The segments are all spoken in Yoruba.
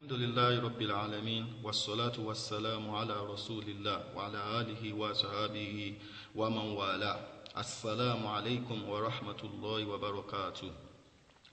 Alhamdulillahi rabbil alamin wassalatu wassalamu ala rasulillah wa ala alihi wa sahabihi wa man wala. Assalamu alaikum wa rahmatullahi wa barakatuh.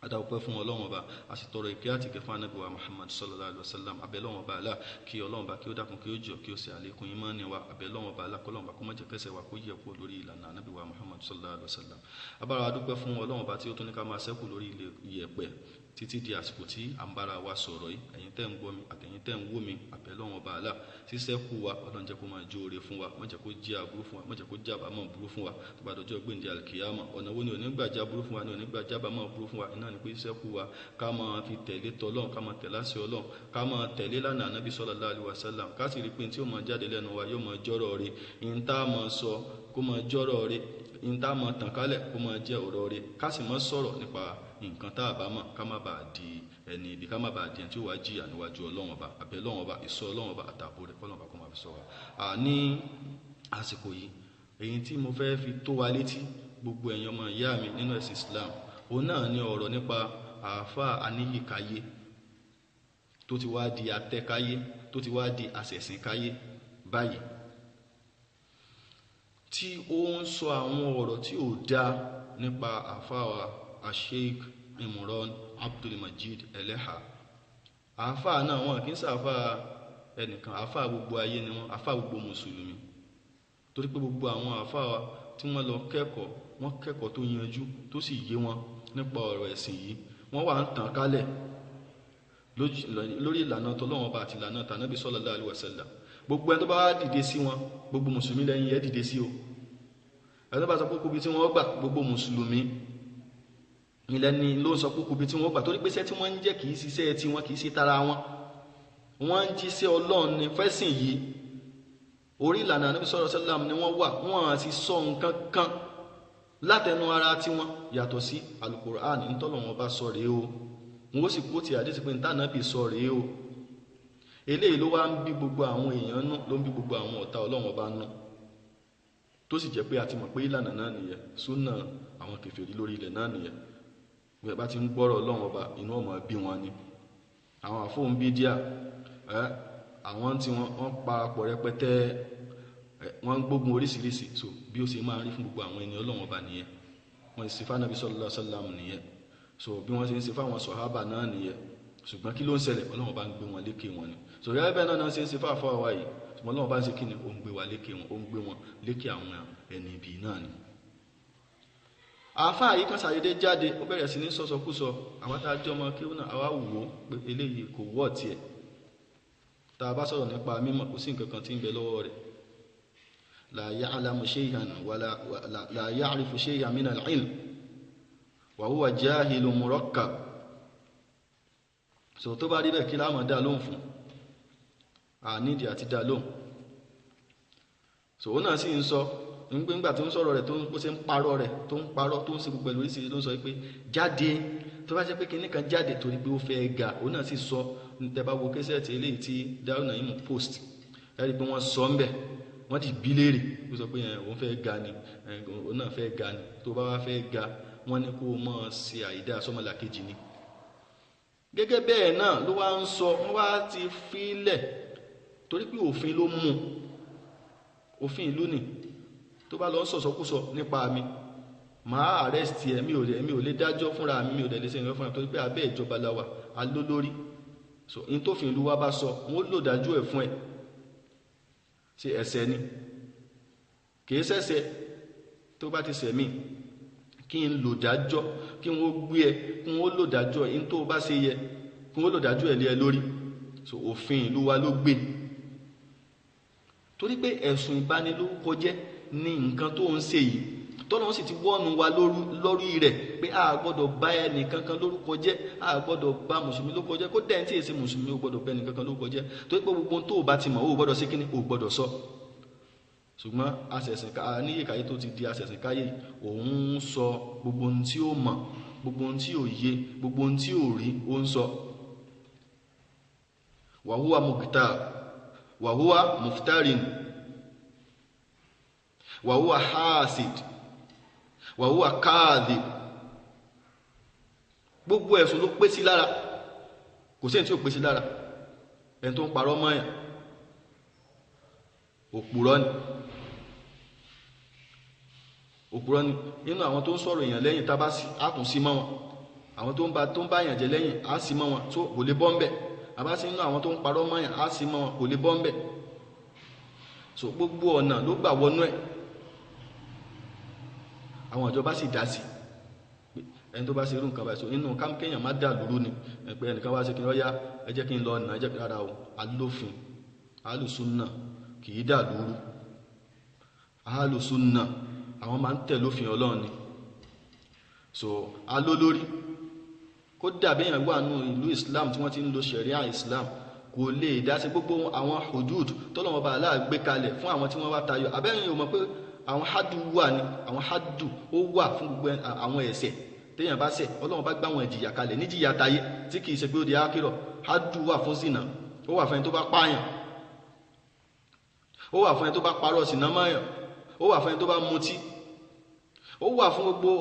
Adáwọ̀pẹ́ fún Ọlọ́run Ọba, a sì tọrọ ìkẹ́ àti ìgẹ̀ fún Ànábì wa Muhammad sallallahu alaihi wasallam. Abẹ́lọ́run Ọba àlá kí Ọlọ́run Ọba kí ó dákun kí ó jọ kí ó ṣe àlékún ìmánì wa. Abẹ́lọ́run Ọba àlá kọ́lọ́run Ọba kó má jẹ́ kẹ́sẹ̀ wa kó yẹ̀ kúrò lórí ìlànà Ànábì wa Muhammad sallallahu alaihi wasallam. Abára adúpẹ́ fún Ọlọ́run Ọba tí ó tún ní ká máa ṣẹ́kù lórí iyẹ̀pẹ̀ títí di àsìkò tí à ń bára wa sọ̀rọ̀ yìí. Ẹ̀yin tẹ́ ń gbọ́ mi àtẹ̀yin tẹ́ ń wò mí, àbẹ̀lọ́run Ọba àlá ṣíṣẹ́kù wa, Ọlọ́run jẹ́ kó máa jó ore fún wa, má jẹ́ kó jẹ́ aburú fún wa, má jẹ́ kó jẹ́ àbámọ̀ burú fún wa. Tó bá dọjọ́ gbèǹde àlùkìyámà, ọ̀nà wo ni ò ní gbà jẹ́ aburú fún wa, ni ò ní gbà jẹ́ àbámọ̀ burú fún wa? Iná ni pé ṣíṣẹ́kù wa ká máa fi tẹ̀lé tọlọ́run, ká máa tẹ̀lé àṣẹ Ọlọ́run, ká máa tẹ̀lé lánàá Ànábì sallallahu alaihi wasallam, ká sì rí pé tí ó máa jáde lẹ́nu wa yóò máa jọ́rọ̀ rẹ̀, ìyẹn tá a máa sọ kó máa jọ́rọ̀ rẹ̀, ìyẹn tá a máa tàn kálẹ̀ kó máa jẹ́ ọ̀rọ̀ rẹ̀, ká sì máa sọ̀rọ̀ nípa nǹkan tá a bá mọ̀, ká má bàa di ẹni ibi, ká má bàa di ẹni tí ó wá jìyà níwájú Ọlọ́run Ọba. Àbẹ̀ Ọlọ́run Ọba, ìsọ Ọlọ́run Ọba àtààbò rẹ̀ kọ́lọ́run Ọba kó máa fi sọ wa. Ní àsìkò yìí, èyí tí mo fẹ́ fi tó wa létí gbogbo ẹ̀yin ọmọ ìyá mi nínú ẹ̀sìn Islam, òun náà ni ọ̀rọ̀ nípa àáfàá Aníyìkáyé tó ti wá di atẹ́káyé, tó ti wá di àṣẹ̀sìnkáyé báyìí, tí ó ń sọ àwọn ọ̀rọ̀ tí ò dáa nípa àáfàá Sheikh Imran Abdulmajid Eleha. Àáfàá náà wọn kì í ṣàáfàá ẹnìkan, àáfàá gbogbo ayé ni wọn, àáfàá gbogbo mùsùlùmí, torí pé gbogbo àwọn àáfàá tí wọ́n lọ kẹ́kọ̀ọ́, wọ́n kẹ́kọ̀ọ́ tó yanjú tó sì yé wọn nípa ọ̀rọ̀ ẹ̀sìn yìí, wọ́n wà ń tàn kálẹ̀ lórí ìlànà tọlọ́run Ọba àti ìlànà tànábì sallallahu alaihi wasallam. Gbogbo ẹni tó bá dìde sí wọn, gbogbo mùsùlùmí lẹ́yìn ẹ̀ dìde sí o. Ẹni tó bá sọ pé kúbi tí wọ́n gbà, gbogbo mùsùlùmí ilẹ̀ ni ló ń sọ pé kúbi tí wọ́n gbà, torí pé iṣẹ́ tí wọ́n ń jẹ́ kì í ṣiṣẹ́ tí wọ́n kì í ṣe tara wọn, wọ́n ń jíṣẹ́ Ọlọ́run ní fẹ́sìn yìí. Orí ìlànà Ànábì sallallahu alaihi wasallam ni wọ́n wà, wọ́n á sì sọ nǹkan kan látẹnu ara tiwọn yàtọ̀ sí Al-Qur'an. Ntọ́lọ́run Ọba sọ rèé o, wọ́n sì kó ti àdéhùn pé ntànàbì sọ rèé o. Eléyìí ló wá ń bí gbogbo àwọn èèyàn nú, ló ń bí gbogbo àwọn ọ̀tá Ọlọ́run Ọba nú, tó sì jẹ́ pé a ti mọ̀ pé ìlànà náà nìyẹn, súnà àwọn kèfèrí lórí ilẹ̀ náà nìyẹn. Bí ẹ bá ti ń gbọ́rọ̀ Ọlọ́run Ọba, inú ọmọ bí wọn ni. Àwọn àfóhùn bídíà, àwọn tí wọ́n parapọ̀ rẹpẹtẹ, wọ́n ń gbógun oríṣiríṣi. So bí ó ṣe máa rí fún gbogbo àwọn ẹni Ọlọ́run Ọba nìyẹn. Wọ́n ṣe fún Ànábì sallallahu alaihi wasallam nìyẹn. So bí wọ́n ṣe ń ṣe fáwọn sọ̀hábà náà nìyẹn. Ṣùgbọ́n kí ló ń ṣẹlẹ̀? Ọlọ́run Ọba ń gbé wọn lékè wọn ni. So gẹ́gẹ́ bẹ́ẹ̀ náà ṣe ń ṣe fáfáà wa yìí, ṣùgbọ́n Ọlọ́run Ọba ń ṣe kí ni? Ó ń gbé wa lékè wọn, ó ń gbé wọn lékè àwọn ẹni ibi náà ni. Àáfàá yìí kan ṣàdédé jáde, ó bẹ̀rẹ̀ sí ní sọ̀sọ̀kúsọ. Àwọn tá a jẹ́ ọmọ kéwú náà, àwa wò ó pé eléyìí kò wọ́ tiẹ̀. Tá a bá sọ̀rọ̀ nípa mímọ̀, kò sí nǹkan kan tí ń bẹ lọ́wọ́ rẹ̀. La ya'lamu shay'an wa la ya'rifu shay'an min al-'ilm wa huwa jahilun murakkab. So tó bá rí bẹ́ẹ̀, kí láwọn dá lóhùn fún? Ànídìí àti dá lóhùn. So òun náà sì ń sọ nígbà tó ń sọ̀rọ̀ rẹ̀, tó ń ṣe ń parọ́ rẹ̀, tó ń parọ́, tó ń ṣe gbogbo ẹ̀ lóríṣiríṣi, ló ń sọ pé jáde, tó bá jẹ́ pé kinní kan jáde torí pé ó fẹ́ ga. Òun náà sì sọ, tẹ́ bá wo késẹ̀tì eléyìí tí Daaru Naim post, ẹ rí i pé wọ́n sọ ń bẹ̀, wọ́n ti bí léèrè, ó sọ pé òun fẹ́ ga ni, òun náà fẹ́ ga ni. Tó bá wá fẹ́ ga, wọ́n ní kó o mọ̀ ṣe àìdá sọ́mọlàkejì ni. Gẹ́gẹ́ bẹ́ẹ̀ náà ló wá ń sọ, wọ́n wá ti fílẹ̀ torí pé òfin ló mú, òfin ìlú ni. Tó bá lọ sọ̀sọ́kúsọ nípa mi, màá arrest ẹ, mi ò lè dájọ́ fúnra mi, mi ò dẹ̀ lè ṣe nǹkan fúnra mi, torí pé abẹ́ ìjọba la wà, a ló lórí. So in tó fi ìlú wa bá sọ, wọ́n lò dájú ẹ̀ fún ẹ. Ṣe ẹ̀ṣẹ̀ ni? Kìí ṣẹ̀ṣẹ̀. Tó bá ti ṣẹ̀ mí, kí n lò dájọ́, kí wọ́n gbé ẹ, kí wọ́n lò dájọ́ in tó bá ṣe yẹ, kí wọ́n lò dájọ́ ẹ̀ lé ẹ lórí. So òfin ìlú wa ló gbé. Torí pé ẹ̀sùn ìbanilórúkọ jẹ́ ní nǹkan tó ń ṣe yìí, tọ́lọ́run sì ti wọ́nu wa lórí rẹ̀ pé a gbọ́dọ̀ bá ẹnì kankan lórúkọ jẹ́, a gbọ́dọ̀ bá mùsùlùmí lórúkọ jẹ́, kó dẹ́n tí èsì mùsùlùmí ó gbọ́dọ̀ bá ẹnì kankan lórúkọ jẹ́, torí pé gbogbo tó o bá ti mọ̀ ó gbọ́dọ̀ ṣe kíni, ó gbọ́dọ̀ sọ. Ṣùgbọ́n Aníyìkáyé tó ti di àṣẹ̀sìnkáyé, òun ń sọ gbogbo ohun tí ó mọ̀, gbogbo ohun tí ò yé, gbogbo ohun tí ò rí, ó ń sọ. Wàhúwà mùkítà, wàhúwà muftarin, wàhúwà hasid, wàhúwà káàdìb. Gbogbo ẹ̀sùn ló pé sí lára, kò sí ẹni tí ó pé sí lára. Ẹni tó ń parọ́ mọ́yàn òpùrọ́ ni, òpùrọ́ ni. Nínú àwọn tó ń sọ̀rọ̀ èèyàn lẹ́yìn tá a bá sí á tún sí mọ́ wọn, àwọn tó ń bá èèyàn jẹ lẹ́yìn á sì mọ́ wọn, tó kò lè bọ́ ń bẹ̀. Àbá sí nínú àwọn tó ń parọ́ mọ́yàn á sì mọ́ wọn, kò lè bọ́ ń bẹ̀. So gbogbo ọ̀nà ló gbà wọnú ẹ̀. Àwọn ìjọba sì dá sí ẹni tó bá ṣe irú nǹkan báyìí. So inú kéèyàn má dà lóru ni pé ẹnìkan wá ṣe kí n lọ́ọ́yà, ẹ jẹ́ kí n lọ ọ̀nà, ẹ jẹ́ kí rárá o. Alófin alùsùnà kì í dà lóru. Alùsùnà àwọn máa ń tẹ̀ lófin Ọlọ́run ni. So alólórí kó dàbí èèyàn wà nù ìlú Islam tí wọ́n ti ń lo ṣẹ̀ríà Islam, kò lè dá sí gbogbo àwọn hudud tọ́lọ́wọ́n bá aláà gbé kalẹ̀ fún àwọn tí wọ́n bá tayọ. Abẹ́rẹ́ yìí ò mọ̀ pé àwọn hadu wà ní, àwọn hadu ó wà fún gbogbo àwọn ẹ̀ṣẹ̀ téèyàn bá ṣẹ̀. Ọlọ́run bá gbá àwọn ìjìyà kalẹ̀ níjìyà tayé tí kì í ṣe pé ó di ákírọ̀. Hadu wà fún zina, ó wà fún ẹni tó bá pààyàn, ó wà fún ẹni tó bá parọ́ sìnà mọ́yàn, ó wà fún ẹni tó bá mutí, ó wà fún gbogbo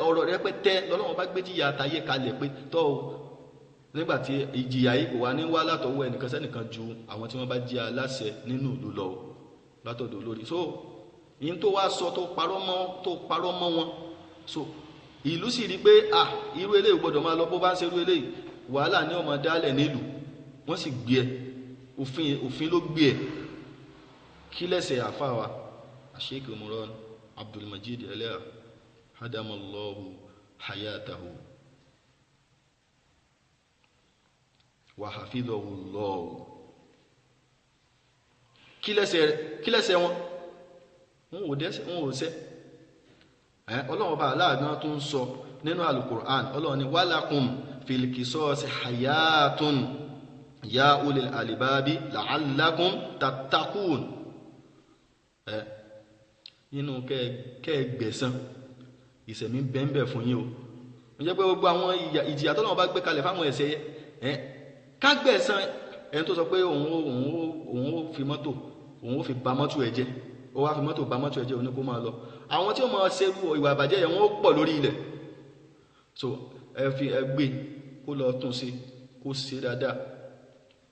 ọ̀rọ̀ rẹpẹtẹ. Lọ́lọ́run bá gbé jìyà tayé kalẹ̀ pé tọ́ o, nígbàtí ìjìyà yìí kò wá ní wá látọwọ́ ẹnìkan sẹ́nìkan ju àwọn tí wọ́n bá jẹ́ aláṣẹ nínú ìlú lọ látọ̀dọ̀ olórí. So ìyẹn tó wá sọ tó parọ́ mọ́ wọn, so ìlú sì rí pé à irú eléyìí gbọ́dọ̀ máa lọ, bó bá ń ṣe irú eléyìí wàhálà ní ọmọ dálẹ̀ nílùú. Wọ́n sì gbé ẹ, òfin ló gbé ẹ. Kí lẹ́sẹ̀ àfa wa Sheikh Imran Abdulmajid Eleha hadamallahu hayatahu wa hafidhahu Allah. Kí lẹ́sẹ̀ wọn? Wọn ò sẹ́. Ọlọ́run bá aláàgbọ́n tó ń sọ nínú alukur'an, Ọlọ́run ní walakum fil qisasi hayatun ya ulil alibabi la'allakum tattaqun. Nínú kẹ́ẹ̀gbẹ̀sán ìsẹ̀mí bẹ́ẹ̀nbẹ̀ fún yín o. Ń jẹ́ pé gbogbo àwọn ìjìyà tọ́lọ́run bá gbé kalẹ̀ fáwọn ẹ̀ṣẹ̀ yẹn, kágbẹ̀sán. Ẹni tó sọ pé òun ó fi mọ́tò, òun ó fi ba mọ́tò ẹ̀ jẹ́, ó wá fi mọ́tò ba mọ́tò ẹ̀ jẹ́, òun ní kó máa lọ. Àwọn tí ó máa ṣerú ìwà ìbàjẹ́ yẹn wọ́n ó pọ̀ lórí ilẹ̀. So ẹ fi ẹ gbé kó lọ tún ṣe, kó ṣe dáadáa.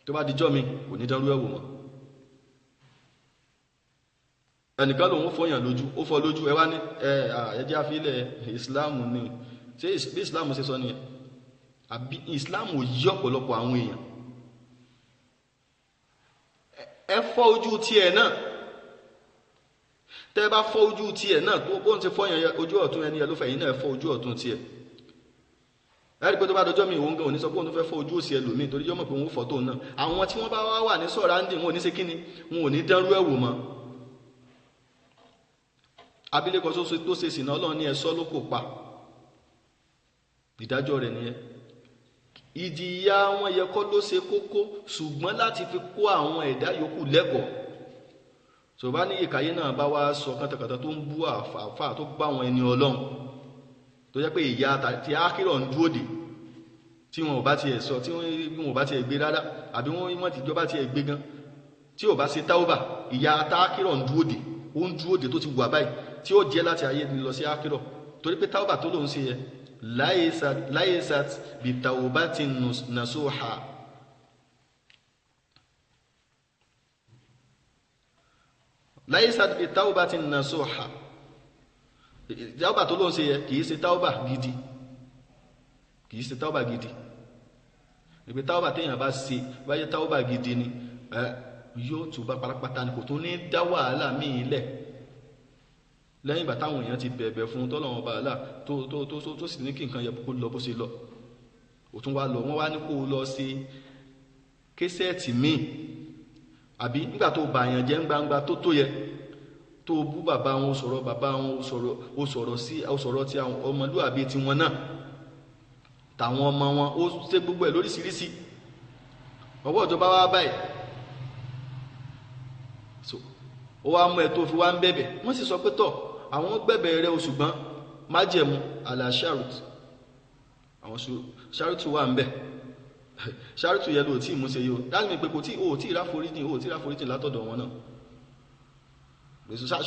Tó bá dijọ́ mi kò ní dánrú ẹ̀ wò mọ́. Ẹnìkan lòun fọyàn lójú, ó fọ lójú, ẹ wá ní ẹ ẹjẹ́ àfilẹ̀ Islam ni. Ṣé bí Islam ṣe sọ nìyẹn? Àbí Islam ò yí ọ̀pọ̀lọpọ̀ àwọn èèyàn. Ẹ fọ́ ojú tiẹ̀ náà. Tẹ́ bá fọ́ ojú tiẹ̀ náà, tó bóun ti fọyàn ojú ọ̀tún ẹni ẹ ló fẹ̀yìn náà fọ́ ojú ọ̀tún tiẹ̀. Ẹ rí i pé tó bá dọjọ́ mi òun gan òní sọ pé òun fẹ́ fọ́ ojú òsì ẹlòmíì, torí yọmọ pé òun fọ́ tóun náà. Àwọn tí wọ́n bá wá wà ní sọ̀ráǹdì wọn ò ní ṣe kíni, wọn ò ní dánrú ẹ̀ wò mọ́. Abilékọ tó ṣe sìnà, Ọlọ́run ní ẹ̀sọ́ ló kò pa. Ìdájọ́ rẹ̀ nìyẹn. Ìjìyà wọn yẹ kọ́ ló ṣe kókó, ṣùgbọ́n láti fi kó àwọn ẹ̀dá yòókù lẹ́kọ̀ọ́. Tó bá ní ìkàyé náà bá wá sọ kàtàkàtà tó ń bú àfààfà tó bá àwọn ẹni Ọlọ́run, tó jẹ́ pé ìyà tí ákírọ̀ ń dúró dè, tí wọn ò bá tiẹ̀ sọ, tí wọn ò bá tiẹ̀ gbé rárá, àbí wọ́n ti jọba tiẹ̀ gbé gan, tí ò bá ṣe táwọ́bà, ìyà ákírọ̀ ń dúró dè, ó ń dúró dè tó ti wà báyìí, tí ó jẹ́ láti ayé lọ sí ákírọ̀. Torí pé táwọ́bà tó lòún ṣe yẹ laysat bitawbatin nasuha. Laysat bitawbatin nasuha. Táwọ́bà tó lòún ṣe yẹ kìí ṣe táwọ́bà gidi, kìí ṣe táwọ́bà gidi. Ìpè táwọ́bà téèyàn bá ṣe báyé táwọ́bà gidi ni yóò túbà pátápátá ni, kò tún ní dá wàhálà míì lẹ̀. Lẹ́yìn ìgbà táwọn èèyàn ti bẹ̀bẹ̀ fún tọ́lọ́wọ́n bá àlà tó sì ní kí nǹkan yẹ kó lọ bó ṣe lọ, ó tún wá lọ, wọ́n wá ní kó lọ sí késẹ́ẹ̀tì míì. Àbí nígbà tó bà yàn jẹ́ gbangba tó yẹ, tó bú bàbá wọn, ó sọ̀rọ̀ bàbá wọn, ó sọ̀rọ̀ sí, ó sọ̀rọ̀ ti àwọn ọmọlúwàbí tiwọn náà, tàwọn ọmọ wọn, ó ṣe gbogbo ẹ̀ lóríṣiríṣi. Ọwọ́ ìjọba wá báyìí, so ó wá mú ẹ tó fi wá ń bẹ̀bẹ̀. Wọ́n sì sọ pé tọ̀, àwọn gbẹ̀bẹ̀ rẹ o, ṣùgbọ́n májẹ̀mú àlà sharut, àwọn sharutu wà ń bẹ̀. Sharutu yẹ ló tí ì mú ṣe yìí o, dájú mi pé kò tí ò tí ì ráforíjìn, ò tí ì ráforíjìn látọ̀dọ̀ wọn náà.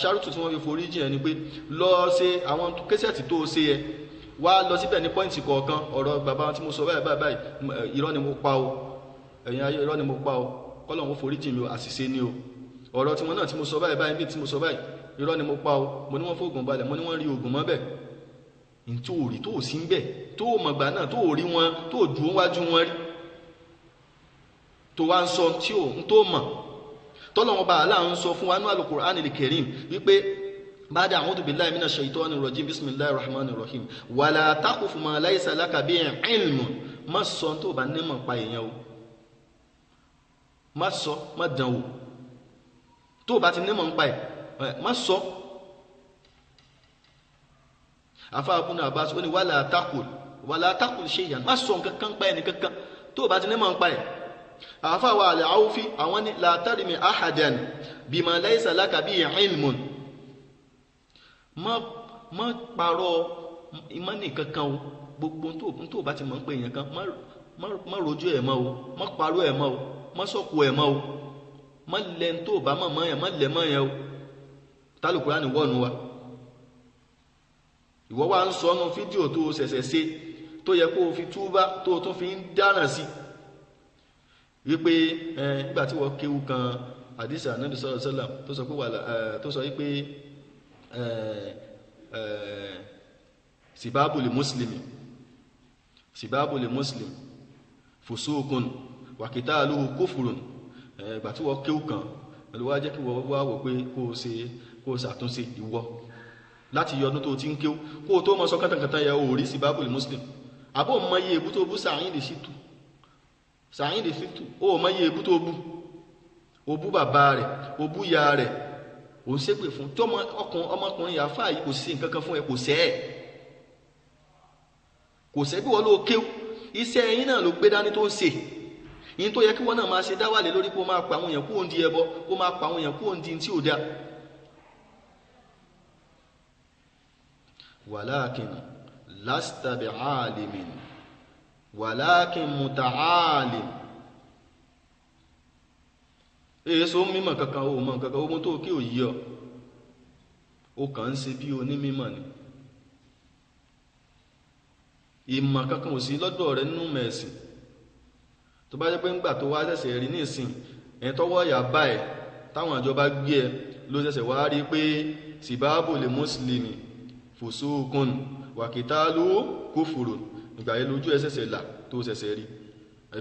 Sharutu tí wọ́n fi foríjìn ẹni pé lọ ṣe àwọn késẹ̀tì tó ṣe yẹ, wá lọ síbẹ̀ ní pọ́ìntì kọ̀ọ̀kan, ọ̀rọ̀ bàbá tí mo sọ báyìí báyìí irọ́ ni mo pa o, Ẹ̀yin ayé, irọ́ ni mo pa o, kọ́lọ́hún foríjì mi o, àṣìṣe ni o. Ọ̀rọ̀ tiwọn náà tí mo sọ báyìí báyìí bí tí mo sọ báyìí, irọ́ ni mo pa o. Mo ní wọ́n fóògùn balẹ̀, mo ní wọ́n rí oògùn mọ́ bẹ́ẹ̀. Ntí ò rí tó ò sí ń bẹ̀, tó ò mọ̀gbà náà, tó ò rí wọn, tó ò dùn wájú wọn rí, tó wá ń sọ tí ò ń tó mọ̀. Tọ́lọ́wọ́n bá aláà ń sọ fún wa ní Al-Qur'anil Karim wípé ba'da a'udhu billahi minash shaitani rajim, bismillahir rahmanir rahim, wala taqfu ma laysa laka bihi ilmun. Má sọ tó bá nímọ̀ pa èèyàn o, má sọ, má dán o. Tó bá ti nímọ̀ ń pa ẹ̀, má sọ. Afa Ibn Abbas ó ní wala taqul, wala taqul shay'an, má sọ nǹkan kan pa ẹni kankan tó bá ti nímọ̀ ń pa ẹ̀. Afa wa al-Awfi àwọn ní la tarmi ahadan bima laysa laka bihi ilmun. Má parọ́ ìmọ̀nì kankan o. Gbogbo tó bá ti mọ̀ ń pè èèyàn kan, má rojú ẹ̀ mọ́ o, má parọ́ ẹ̀ mọ́ o, má sọ̀kò ẹ̀ mọ́ o, má lẹ́ tó bá mọ̀ mọ́ yẹn, má lẹ́ mọ́ yẹn o. Tálùkùránì wọ́ọ̀nù wa. Ìwọ wá ń sọnù fídíò tó o ṣẹ̀ṣẹ̀ ṣe tó yẹ kó o fi túbá, tó o tún fi ń dáràn sí wípé nígbà tí wọ́n kéwu kan àdìsí Ànábì sallallahu alaihi wasallam tó sọ pé wà tó sọ wípé sibabul muslimi, sibabul muslim fusukun wa qitaluhu kufrun. Ìgbà tí wọ́n kéwu kan ló wá jẹ́ kí wọ́n wá wò pé kó o ṣe, kó o ṣàtúnṣe. Ìwọ láti yọ ọdún tó ti ń kéwú kó o tó mọ sọ kátàkátà yẹ o rí sibabul muslim. Àbó mọ iye èbú tó bú Sàáyídì Ṣítù, Sàáyídì Ṣítù, ó mọ iye èbú tó bú. O bú bàbá rẹ̀, o bú ya rẹ̀, o ń ṣépè fún tí ọmọkùnrin yàáfà yìí kò sí nǹkan kan fún ẹ, kò sẹ́ ẹ̀, kò sẹ́ bí wọ́n ló kéwú. Iṣẹ́ ẹyin náà ló gbé dání tó ń ṣe yín tó yẹ kí wọ́n náà máa ṣe dáwàlé lórí, kó máa pa àwọn èèyàn kó ń di ẹbọ, kó máa pa àwọn èèyàn kó ń di tí ò dáa. Walakin lasta bi'alimin walakin muta'alim. Èso mímọ̀ kankan o mọ̀ kankan, ogun tó kí ò yí ọ, ó kàn ń ṣe bí onímímọ̀ ni. Ìmọ̀ kankan ò sí lọ́dọ̀ rẹ nínú mẹ̀sìn. Tó bá jẹ́ pé ńgbà tó wá ṣẹ̀ṣẹ̀ rí ní ìsìn ẹ̀ tọ́wọ́ ọ̀yà bá ẹ̀ táwọn ìjọba gbé ẹ ló ṣẹ̀ṣẹ̀ wá rí pé sibabul muslimi fusukun wàkìtálù kufurun. Ìgbà yẹn lójú ẹ ṣẹ̀ṣẹ̀ là tó ṣẹ̀ṣẹ̀ rí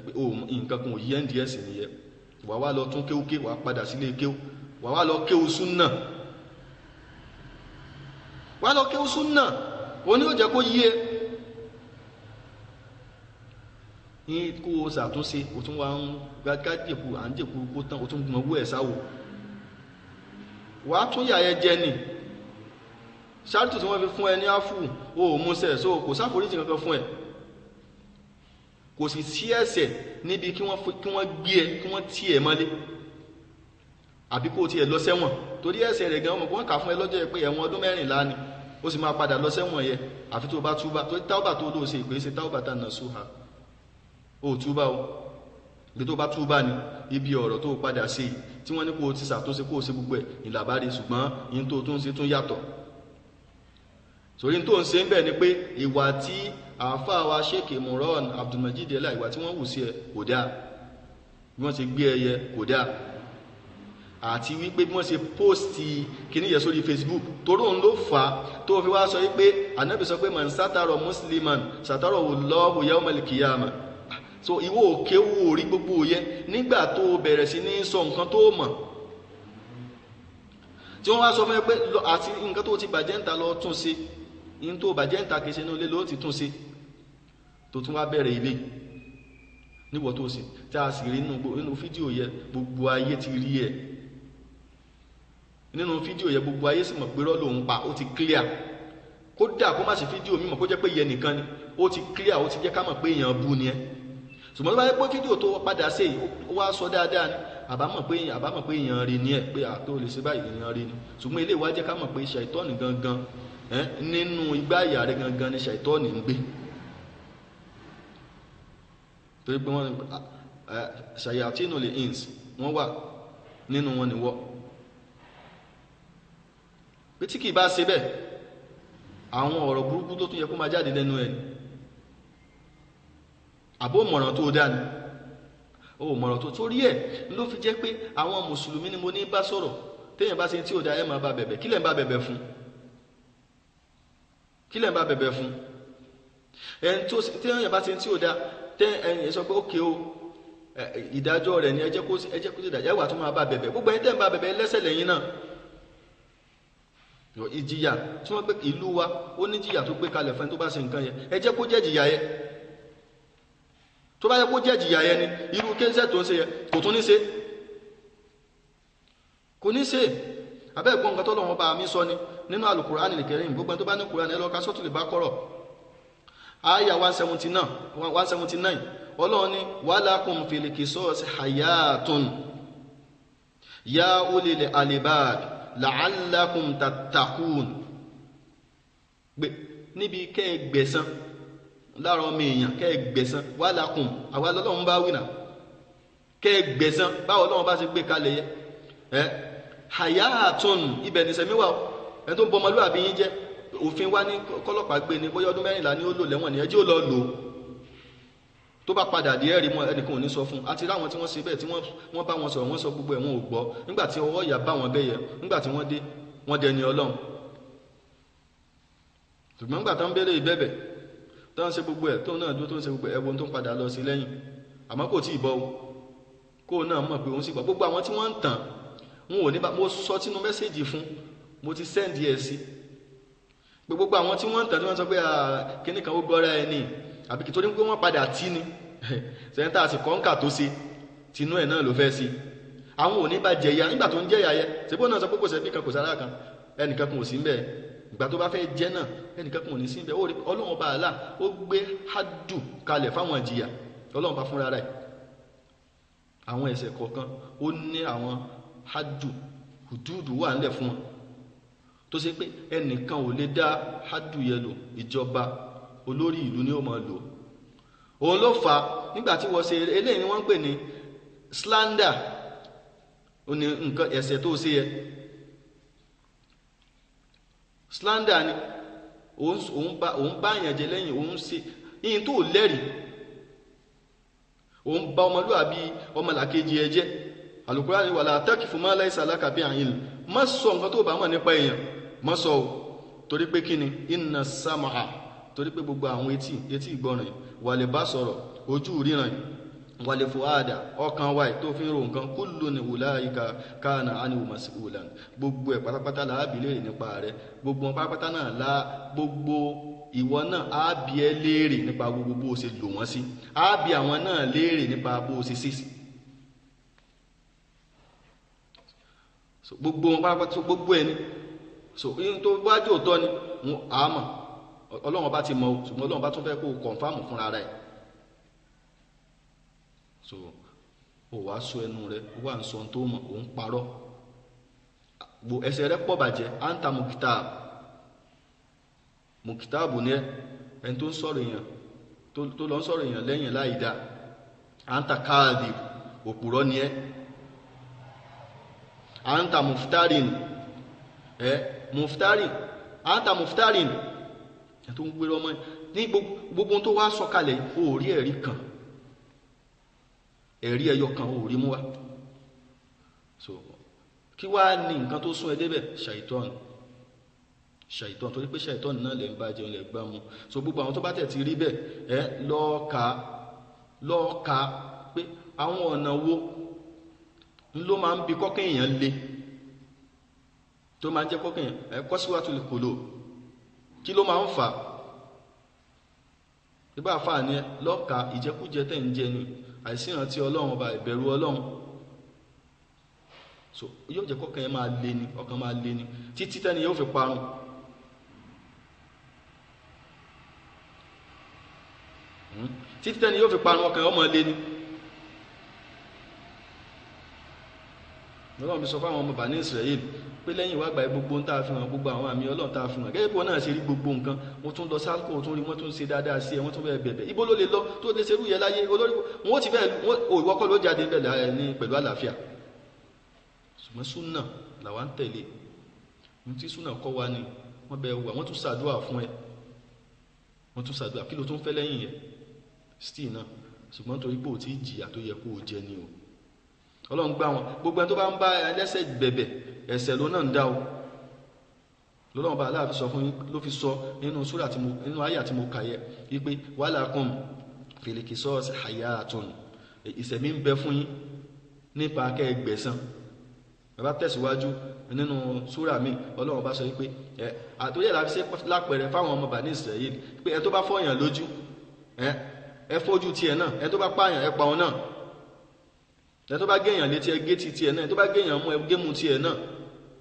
pé o nǹkan kan ò yí nds nìyẹn. Wà wá lọ tún kéwúké, wà padà sílé kéwú, wà wá lọ kéwú súnà, wà lọ kéwú súnà, òní ò jẹ́ kó yí ẹ ní kó o ṣàtúnṣe. O tún wá ń gbájẹ̀kú à ń jẹ̀kú kó tán, o tún gbọ́n owó ẹ̀ sáwò, wà á tún yà ẹ jẹ ni. Ṣáàtù tí wọ́n fi fún ẹ ní áfù o ò múṣẹ̀, so kò sáforíjì kankan fún ẹ. Kò sì sí ẹ̀ṣẹ̀ níbi kí wọ́n gbé ẹ, kí wọ́n tì ẹ mọ́lé, àbí kó o tiẹ̀ lọ sẹ́wọ̀n. Torí ẹ̀ṣẹ̀ rẹ̀ gan ọmọ kò wọ́n kà fún ẹ lọ́jọ́ pé ẹ̀wọ̀n ọdún 14 ni ó sì máa padà lọ sẹ́wọ̀n yẹ, àfi tó o bá túbá. Torí táwọ́bà tó lóò ṣe ìpèsè táwọ́bà tá nà súhà, o túbá o. Ibi tó bá túbá ni ibi ọ̀rọ̀ tó padà ṣe tí wọ́n ní kó o ti ṣàtúnṣe, kó o ṣe gbogbo ẹ̀ ìlàbárí, ṣùgbọ́n yín tó tún ṣe tún yàtọ̀. Sórí tó ń ṣe ń bẹ̀ ni pé ìwà tí àáfàá wa Sheikh Imran Abdulmajid ẹ̀la, ìwà tí wọ́n wù sí ẹ kò dáa, bí wọ́n ṣe gbé ẹyẹ kò dáa, àti wípé bí wọ́n ṣe póòsì kíní yẹ sórí Facebook, torí òun ló fà á tó fi wá sọ wípé Ànábì sọ pé man sátàrọ̀ musliman sátàrọ̀ Allahu yawmal qiyamah. So ìwọ òkè wò rí gbogbo yẹ nígbà tó bẹ̀rẹ̀ sí ní sọ nǹkan tó mọ̀, tí wọ́n wá sọ fún ẹ pé àti nǹkan tó ti bàjẹ́ ń ta lọ tún ṣe, in tó bàjẹ́ ń ta kìí ṣe inú ilé ló ti tún ṣe, tó tún wá bẹ̀rẹ̀ ilé níwọ̀ tó sì tí a sì rí nínú fídíò yẹ gbogbo ayé ti rí ẹ nínú fídíò yẹ, gbogbo ayé sì mọ̀ pé rọ́ lòun pa, ó ti clear. Kódà kó má ṣe fídíò mímọ̀, kó jẹ́ pé yẹ nìkan ni, ó ti clear, ó ti jẹ́ ká mọ̀ pé èèyàn bú ni ẹ. Ṣùgbọ́n tó bá yẹ pé fídíò tó padà ṣe ó wá sọ dáadáa ni, àbámọ̀ pé èèyàn rí ni ẹ, pé àtó lè ṣe báyìí èèyàn rí ni. Ṣùgbọ́n ilé ìwà jẹ́ ká mọ̀ pé ṣàìtọ́nì gangan nínú igbá ìyá rẹ gangan ni ṣàìtọ́nì ń gbé. Torí pé wọ́n ṣàyàtínú lè ins wọ́n wà nínú wọn níwọ́. Pé tí kìí bá ṣe bẹ́ẹ̀, àwọn ọ̀rọ̀ burúkú tó tún yẹ kó máa jáde lẹ́nu ẹ̀ ni. Àbó mọ̀ràn tó dá ni. Ó mọ̀rọ̀ tó torí ẹ̀ ló fi jẹ́ pé àwọn mùsùlùmí ni mo ní bá sọ̀rọ̀. Téèyàn bá ṣe tí ò da, ẹ máa bá bẹ̀bẹ̀. Kí lẹ̀ ń bá bẹ̀bẹ̀ fún? Kí lẹ̀ ń bá bẹ̀bẹ̀ fún? Ẹni tó téèyàn bá ṣe tí ò da, tẹ́ ẹ̀yìn sọ pé ókè o, ìdájọ́ rẹ̀ ni ẹ jẹ́ kó ẹ jẹ́ kó ṣe ìdájọ́. Ẹ wà tó máa bá bẹ̀bẹ̀. Gbogbo ẹni tẹ́ ń bá bẹ̀bẹ̀ lẹ́sẹ̀ lẹ́yìn náà. Ìjìyà tí wọ́n gbé ìlú wa, ó ní jìyà tó gbé kalẹ̀ fún ẹni tó bá ṣe nǹkan yẹn. Ẹ jẹ́ kó jẹ́ jìyà yẹn. Tó bá yẹ kó jẹ́ jìyà yẹn ni irú kéńsẹ̀ tó ń ṣe yẹn kò tún ní ṣe, kò ní ṣe. Abẹ́ ẹ̀gbọ́n nǹkan tọ́lọ́run bá mi sọ ni nínú Al-Qur'an al-Karim. Gbogbo ẹni tó bá ní Qur'an, ẹ lọ ka Suratul Baqarah àyà 179. Ọlọ́run ní walakum fil qisas hayatun ya ulil albab la'allakum tattaqun. Gbé níbi kẹ́ ẹ gbẹ̀san lára ọmọ èèyàn, kẹ́ ẹ gbẹ̀san. Walakum, àwa lọ́lọ́run bá wí náà, kẹ́ ẹ gbẹ̀san. Báwo Ọlọ́run bá ṣe gbé kalẹ̀ yẹ ẹ hayatun, ibẹ̀ ní sẹ́mi wà. Ẹni tó ń bọ ọmọlúwàbí yín jẹ́, òfin wa ní kọ́lọ́pàá gbé ni, bóyá ọdún 14 ni ó lò lẹ́wọ̀n ni, ẹjẹ́ ó lọ lò ó. Tó bá padà dé, ẹ̀rí mọ́ ẹnìkan ò ní sọ fún un. Àti ráwọn tí wọ́n ṣe bẹ́ẹ̀ tí wọ́n bá wọn sọ̀rọ̀, wọ́n sọ gbogbo ẹ̀, wọn ò gbọ́. Nígbà tí ọwọ́ ìyà bá wọn bẹ́yẹ, nígbà tí wọ́n dé, wọ́n dẹni Ọlọ́run. Ṣùgbọ́n nígbà tó ń bẹ̀rẹ̀ ìbẹ̀bẹ̀ tó ń ṣe gbogbo ẹ̀, tó náà dúró tó ń ṣe gbogbo ẹ̀, ẹ̀wọ̀n tó ń padà lọ sí lẹ́yìn. Àmọ́ kò tí ì bọ́ o, kó náà mọ̀ pé òun sì gbọ́. Gbogbo àwọn tí wọ́n ń tàn wọn ò ní bá mo sọ sínú mẹ́sẹ̀jì fún, mo ti sẹ́ǹdì ẹ̀ sí pé gbogbo àwọn tí wọ́n ń tàn tí wọ́n sọ pé kíní kan ó gbọ́ra ẹ ní àbí kí, torí pé wọ́n padà tí ni sẹ́ńtà àti kọ́ńkà tó ṣe tinú ẹ̀ náà ló fẹ́ sí. Àwọn ò ní bá jẹ̀yà nígbà tó ń jẹ̀yà yẹ. Ṣèbó náà sọ pé kò sẹ́bí kan, kò sára kan, ẹnìkan kan ò sí ń bẹ̀. Ìgbà tó bá fẹ́ jẹ́ náà, ẹnìkan kan ò ní sí ń bẹ̀. Ọlọ́run bá àlà ó gbé hádù kalẹ̀ fáwọn ìjìyà. Ọlọ́run bá fúnra rẹ̀ àwọn ẹ̀ṣẹ̀ kọ̀ọ̀kan ó ní àwọn hádù hùdúùdù wà ńlẹ̀ fún wọn, tó ṣe pé ẹnìkan ò lè dá hádù yẹn lò, ìjọba olórí ìlú ni ó máa lò. Òun ló fà á nígbà tí wọ́n ṣe eléyìí ni wọ́n ń pè ní slander. Ó ní nǹkan ẹ̀ṣẹ̀ tó ṣe yẹ slander ni. Òun bá àyàn jẹ lẹ́yìn, òun ṣe yìnyín tó lẹ́rìí, òun bá ọmọlúwàbí ọmọlàkejì ẹ jẹ́. Al-Qur'ani wala takifu ma laysa laka bihi ilm, má sọ nǹkan tó bá mọ̀ nípa èèyàn, má sọ o. Torí pé kí ni? Inna sam'a, torí pé gbogbo àwọn etí ìgbọràn, wal basara, ojú ríran, wal fuada, ọkàn wa tó fi ń ro nǹkan, kullun ulaika kana anhu mas'ulan, gbogbo ẹ̀ pátápátá là á bi léèrè nípa rẹ̀. Gbogbo wọn pátápátá náà la gbogbo ìwọ náà á bi ẹ́ léèrè nípa gbogbo bó o ṣe lò wọ́n sí, á bi àwọn náà léèrè nípa bó o ṣe ṣe sí. So gbogbo wọn pátápátá, so gbogbo ẹni so ihun tó wájú òótọ́ ni wọn á mọ̀. Ọlọ́run bá ti mọ̀ o, ṣùgbọ́n Ọlọ́run bá tún fẹ́ kó o kọ̀nfàmù fúnra rẹ̀. So o wàá sọ ẹnu rẹ, o wà ń sọ ohun tó mọ̀, o ń parọ́, ẹsẹ̀ rẹ pọ̀ bàjẹ́. À ń ta mùkítàbù, mùkítàbù ni ẹ, ẹni tó ń sọ̀rọ̀ èèyàn, tó lọ ń sọ̀rọ̀ èèyàn lẹ́yìn láì dá. À ń ta káàdì, òpùrọ́ ni ẹ. Anta muftarin, muftarin, anta muftarin, ẹ tó ń gbé ọmọ ní gbogbo tó wá sọ̀kalẹ̀, o ò rí ẹ̀rí kan, ẹ̀rí ẹyọ kan o ò rí mú wá. So kí wá ní nǹkan tó sún ẹ débẹ̀? Ṣàìtọ́n, ṣàìtọ́n, torí pé ṣàìtọ́n náà lè ń bá jẹun, lè gbá mu. So gbogbo àwọn tó bá tẹ̀ ti rí bẹ́ẹ̀, ẹ lọ́ọ̀ka pé àwọn ọ̀nà wo ló máa ń bi kọ́kẹ́ èèyàn le, tó máa ń jẹ́ kọ́kẹ́ èèyàn ẹ kọ́síwájú kòló, kí ló máa ń fà á? Ibà fà ní ẹ lọ́ọ̀ka ìjẹkújẹ tẹ̀ ń jẹ ni, àìsí ìrántí Ọlọ́run ọba, ìbẹ̀rù Ọlọ́run. So yóò jẹ́ kọ́kẹ́ yẹn máa le ni, ọkàn máa le ni títí tẹ́ni yóò fi parun. Títí tẹ́ni yóò fi parun, ọkàn yẹn ó máa le ni. Ọlọ́run fi sọ fáwọn ọmọ Bani Israel pé lẹ́yìn ìwà àgbáyé gbogbo ń tá a fi hàn, gbogbo àwọn àmì Ọlọ́run tá a fi hàn, gẹ́gẹ́ bí wọn náà ṣe rí gbogbo nǹkan, wọ́n tún lọ sáàkó, wọ́n tún rí, wọ́n tún ṣe dáadáa sí ẹ, wọ́n tún fẹ́ bẹ̀bẹ̀. Ibo ló lè lọ tó lè ṣerú yẹn láyé? Olórí wọn ó ti fẹ́ ìwọ kọ́ ló jáde bẹ̀ ní pẹ̀lú àlàáfíà. Ṣùgbọ́n súnà làwa ń tẹ̀lé. Ohun tí súnà kọ́ wa ni wọ́n bẹ wà, wọ́n tún ṣàdúrà fún ẹ, wọ́n tún ṣàdúrà. Kí ló tún fẹ́ lẹ́yìn yẹn? Still náà. Ṣùgbọ́n torí pé ò tí jìyà tó yẹ kó o jẹ ni o. Ọlọ́run gbá wọn. Gbogbo ẹni tó bá ń bá ẹlẹ́ṣẹ̀ bẹ̀bẹ̀, ẹ̀ṣẹ̀ ló náà ń dá o. Lọ́lọ́run bá aláàfin sọ fún yín, ló fi sọ nínú súrà tí mo, nínú àyà tí mo kà yẹ wípé walakum fil qisas hayatun, ìṣẹ̀mí ń bẹ fún yín nípa kẹ́ ẹ gbẹ̀san. Bàbá tẹ̀síwájú nínú súrà mi, Ọlọ́run bá sọ wípé ẹ àtòyẹ̀ la fi ṣe lápẹẹrẹ fáwọn ọmọ Bani Israel pé ẹ tó bá fọyàn lójú, ẹ fojú tiẹ̀ náà, ẹ tó bá pààyàn ẹ pa òun náà, ẹ tó bá géèyàn létí ẹ gé ti tiẹ̀ náà, ẹ tó bá géèyàn mú ẹ gé mu tiẹ̀ náà,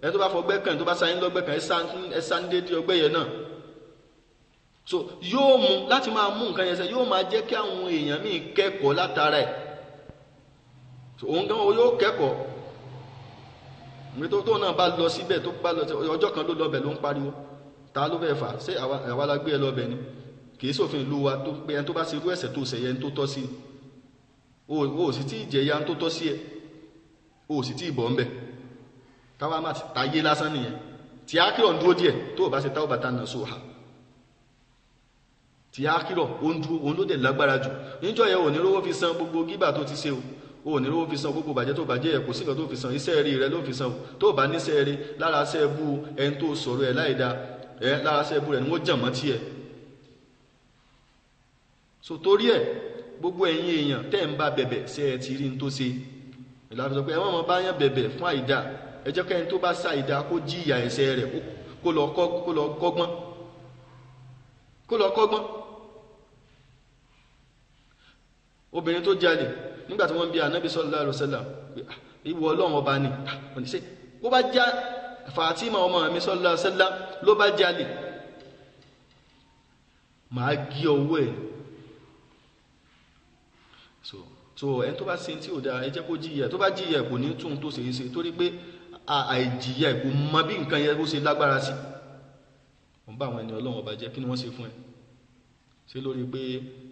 ẹ tó bá fọgbẹ́ kàn, ẹ tó bá sáyín lọ́gbẹ́ kàn, ẹ sá ní dédé ọgbẹ́ yẹn náà. So yóò mú láti máa mú nǹkan yẹn sẹ, yóò máa jẹ́ kí àwọn èèyàn míì kẹ́kọ̀ọ́ látara ẹ̀. So òun gan yóò kẹ́kọ̀ọ́. Ìwé tó náà bá lọ síbẹ̀, tó bá lọ ọjọ́ kan ló lọ bẹ̀ ló ń pariwo, ta ló fẹ́ fà ṣé àwa la gbé ẹ lọ bẹ̀ ni? Kì í ṣòfin ìlú wa tó pé ẹni tó bá ṣe irú ẹ̀ṣẹ̀ tó ṣẹ̀ yẹn tó tọ́ sí o, ò sì tí ì jẹ̀yà tó tọ́ sí ẹ, o sì tí ì bọ̀ ń bẹ̀. Káwá má ti tayé lásán nìyẹn. Tí á kírọ̀ ń dúró díẹ̀ tó o bá ṣe táwọn bàtà náà sóhà, tí á kírọ̀ ó ń dúró, òun ló dẹ̀ lágbára jù. Níjọ́ yẹn ò ní rówó fi san gbogbo gíbà tó ti ṣe o, ò ní rówó fi san gbogbo bàjẹ́ tó bàjẹ́ yẹ, kò sí nǹkan tó fi san. Iṣẹ́ rí rẹ ló fi san o. Tó bá níṣẹ́ rí lára iṣẹ́ bú ẹni tó sọ̀rọ̀ ẹ̀ láìda ẹ, lára iṣẹ́ bú rẹ̀ ni wọ́n jàn mọ́ tiẹ̀. So torí ẹ̀, gbogbo ẹ̀yin èèyàn tẹ́ ń bá bẹ̀bẹ̀, ṣe ẹ ti rí n tó ṣe? Ìlànà sọ pé ẹ wọ́n mọ bá yàn bẹ̀bẹ̀ fún àìda. Ẹ jẹ́ kẹ́ni tó bá sa àìda kó jìyà ẹ̀ṣẹ̀ rẹ̀, kó lọ kọ́gbọ́n, kó lọ kọ́gbọ́n. Obìnrin tó jalè, nígbà tí wọ́n bí Ànábì sallallahu alaihi wasallam, ìwọ Ọlọ́run ọba ni, ṣe kó bá já Fatima ọmọ mi sallallahu alaihi wasallam ló bá jalè, màá gé ọwọ́ ẹ̀. So ẹni tó bá ṣe tí ò dáa, ẹ jẹ́ kó jìyà. Tó bá jìyà kò ní tún tó ṣe é ṣe, torí pé àìjìyà kò mọ bí nǹkan yẹn bó ṣe lágbára sí. Wọ́n bá àwọn ẹni Ọlọ́run ọba jẹ́, kí ni wọ́n ṣe fún ẹ? Ṣé lórí pé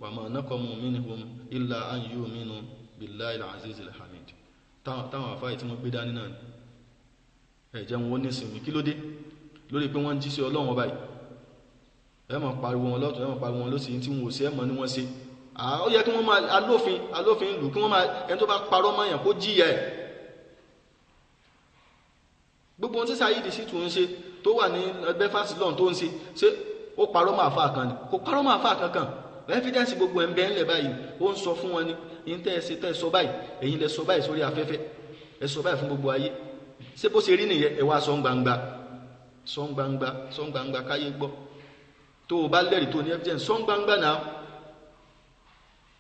wa ma naqamu minhum illa an yu'minu billahi al-aziz al-hamid, táwọn àfáì tí wọ́n gbé dání náà ni ẹ jẹ́ wọn ó ní ìsinmi. Kí ló dé? Lórí pé wọ́n ń jí sí Ọlọ́run ọba yìí, ẹ máa pariwo wọn lọ́tún, ẹ máa pariwo wọn lósì, tí wọn ò sí ẹ mọ̀ ni wọ́n ṣe. Ó yẹ kí wọ́n máa alófin ìlú, kí wọ́n máa ẹni tó bá parọ́ mọ́yàn kó jìyà ẹ̀. Gbogbo ohun tí Saheed Shittu ń ṣe tó wà ní Belfast lọ́n tó ń ṣe, ṣé ó parọ́ mọ́ àfáà kan ni? Kò parọ́ mọ́ àfáà kankan. Evidence gbogbo ẹ̀ ń bẹ ńlẹ̀ báyìí. Ó ń sọ fún wọn ní yín tẹ́ ẹ ṣe, tẹ́ ẹ sọ báyìí, ẹ̀yin lẹ sọ báyìí sórí afẹ́fẹ́, ẹ sọ báyìí fún gbogbo ayé. Ṣé bó ṣe rí nìyẹn? Ẹ wá sọ ń gbangba, sọ ń gbangba, sọ ń gbangba káyé gbọ́. Tó o bá lẹ́rìí tó ní evidence, sọ ń gbangba náà,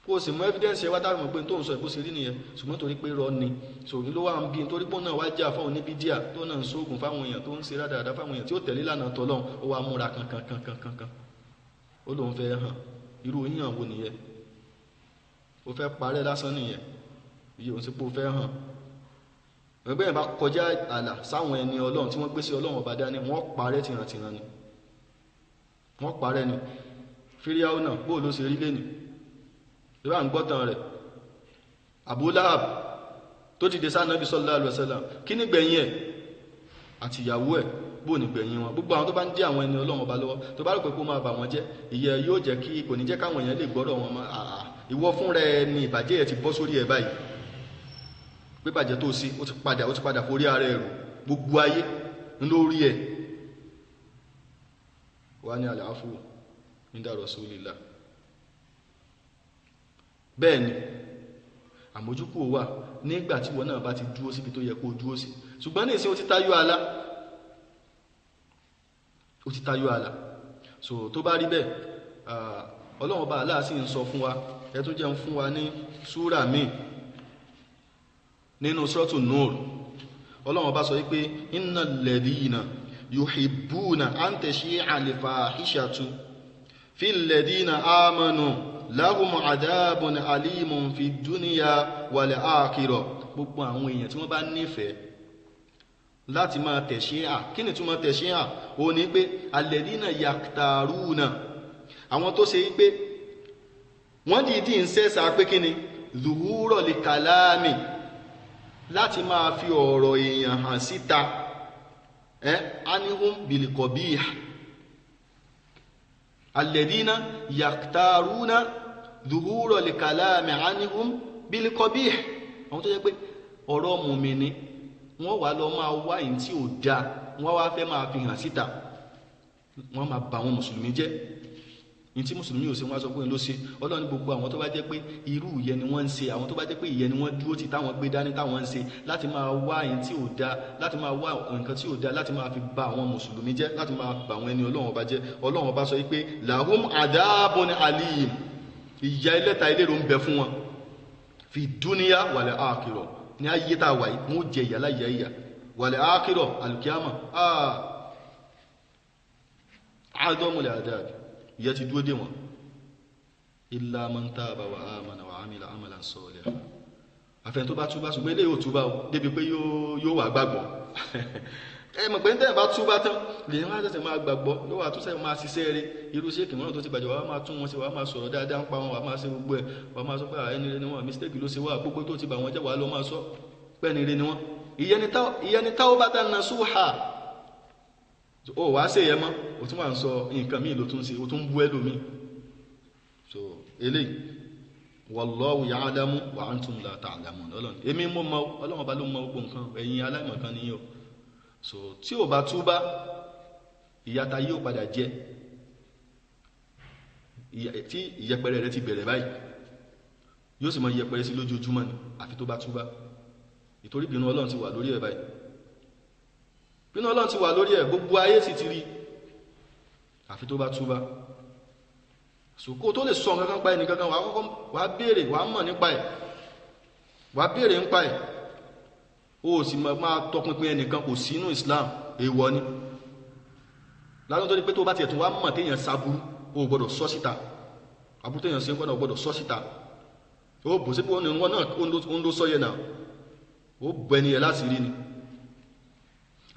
kó o sì mú evidence ẹ wá táwọn mọ̀ pé tó ń sọ ìbó ṣe rí nìyẹn. Ṣùgbọ́n torí pé rọ ni sòrí ló wà ń bí, torí pé náà wá jà fáwọn oníbídíà tó náà ń sóògùn fáwọn èèyàn, tó ń ṣe rádaràda fáwọn èèyàn tí ó tẹ̀lé lánàá tọ́lọ́run, ó wá múra kankan kankan kankan, ó lóun fẹ́ hàn. Irú yíyàn wo nìyẹn? Ó fẹ́ parẹ́ lásán nìyẹn. Iye òun sì pé ó fẹ́ hàn. Ẹgbẹ́ yẹn bá kọjá àlà sáwọn ẹni Ọlọ́run tí wọ́n gbé sí Ọlọ́run ọba dání, wọ́n parẹ́ tìrantìran ni, wọ́n parẹ́ ni. Fíríáwó náà bóò ló ṣe rí lẹ́nu ìbá ń gbọ́tàn rẹ̀. Abu Lahab tó dìde sí Ànábì sallallahu alaihi wasallam, kí ní gbẹ̀yìn ẹ̀ àti ìyàwó ẹ̀? Bóò ní gbẹ̀yìn wọn? Gbogbo àwọn tó bá ń dí àwọn ẹni Ọlọ́run ọba lọ́wọ́, tó bá rò pé kó máa bà wọ́n jẹ́, ìyẹ́ yóò jẹ́ kí kò ní jẹ́ káwọn èèyàn lè gbọ́rọ̀ wọn mọ́. Àà, ìwọ fúnra ẹ ni ìbàjẹ́ ẹ̀ ti bọ́ sórí ẹ̀ báyìí, pé bàjẹ́ tó sí, ó ti padà forí ara ẹ̀ rò, gbogbo ayé lórí ẹ̀. Wá ní àlàáfù inda Rasulillah. Bẹ́ẹ̀ ni àmójúkú wà nígbà tí wọ́n náà bá ti dúró síbi tó yẹ kó dúró sí. Ṣùgbọ́n ní ìsìn ó ti tayọ àlà, ó ti tayọ àlà. So tó bá rí bẹ́ẹ̀, Ọlọ́run bá Allah sì ń sọ fún wa. Ẹ tún jẹun fún wa ní súrà míì nínú Suratu Nur. Ọlọ́run bá sọ wípé innal ladhina yuhibbuna an tashi'a al-fahishatu fil ladhina amanu lahum adhabun alimun fid dunya wal akhirah. Gbogbo àwọn èèyàn tí wọ́n bá nífẹ̀ẹ́ láti máa tẹ̀ṣíà, kí ni túmọ̀ tẹ̀ṣíà? Ó ní pé alladhina yaktaruna, àwọn tó ṣe wípé wọ́n dìídì ń sẹ́sà pé kí ni zuhuro li kalami, láti máa fi ọ̀rọ̀ èèyàn hàn síta, anihum bilikobih, alladhina yaktaruna dhuhura al-kalami anhum bil qabih. Àwọn tó jẹ́ pé ọ̀rọ̀ mùmíní wọ́n wà lọ máa wá yìí tí ò da, wọ́n wá fẹ́ máa fi hàn síta, wọ́n máa bà àwọn mùsùlùmí jẹ́. Ní tí mùsùlùmí ò ṣe, wọ́n á sọ pé ló ṣe. Ọlọ́run ní gbogbo àwọn tó bá jẹ́ pé irú ìyẹn ni wọ́n ń ṣe, àwọn tó bá jẹ́ pé ìyẹn ni wọ́n dúró tì táwọn gbé dání táwọn ń ṣe láti máa wá ẹni tí ò da, láti máa wá nǹkan tí ò da, láti máa fi bà àwọn mùsùlùmí jẹ́, láti máa bà àwọn ẹni Ọlọ́run ọba jẹ́. Ọlọ́run ọba sọ pé lahum adabun alim, ìyà ẹlẹ́ta eléro ń bẹ fún wọn fi dúníyà wal akhirah. Ní ayé tá a wà yìí, wọ́n jẹ ìyà láyé ìyà, wal akhirah alùkíámà àádọ́mùlẹ̀ àdáàbì, ìyà ti dúró dé wọn. Illa man taba wa amana wa amila amalan salihan. Àfẹ́ni tó bá túbá, ṣùgbọ́n eléyìí ò túbá o débi pé yóò wà gbàgbọ́. Ẹ mọ̀ pé ní tẹ́yìn bá túbá tán lèyìn wá ṣẹ̀ṣẹ̀ máa gbàgbọ́, ló wà tún sẹ́yìn máa ṣiṣẹ́ rẹ̀. Irú ṣé kìmọ́nà tó ti bàjẹ́, wàá máa tún wọn ṣe, wàá máa sọ̀rọ̀ dáadáa ń pa wọn, wàá máa ṣe gbogbo ẹ̀, wàá máa sọ pé ẹni rẹ ni wọn, mistake ló ṣe wá, gbogbo tó ti bà wọ́n jẹ́ wàá lọ máa sọ pé ẹni rẹ ni wọn. Ìyẹn ni tawbatan nasuha. Ó wàá ṣe yẹn mọ́, o tún wà ń sọ nǹkan míì ló tún ṣe, o tún bú ẹlòmíì. So eléyìí wallahu ya'lamu wa antum la ta'lamun. Ọlọ́run èmi mọ̀ mọ́, Ọlọ́run ọba ló mọ gbogbo nǹkan, ẹ̀yin aláìmọ̀kan ni yín o. So tí ò bá túbá, ìyàtà yóò padà jẹ, tí ìyẹpẹrẹ rẹ ti bẹ̀rẹ̀ báyìí, yóò sì mọ ìyẹpẹrẹ sí lójoojúmọ́ ni, àfi tó bá túbá. Ìtorí bínú Ọlọ́run ti wà lórí ẹ̀ báyìí, bínú Ọlọ́run ti wà lórí ẹ̀, gbogbo ayé sì ti rí, àfi tó bá túbá. So kó tó lè sọ nǹkan kan pa ẹnì kankan, wàá kọ́kọ́ wàá béèrè, wàá mọ̀ nípa ẹ̀, wàá béèrè nípa ẹ̀. Ó sì máa tọpinpin ẹnìkan kò sínú Islam, èèwọ̀ ni. Lásán tó ní pé tó bá tiẹ̀ tún wá mọ̀ téèyàn sábúrú, ó gbọ́dọ̀ sọ síta. Àbúrú téèyàn ṣe ń gbọ́dọ̀ gbọ́dọ̀ sọ síta. Ó bò sí pé òun náà ó ń ló sọ yẹn náà, ó bọ ẹni yẹn láti rí ni.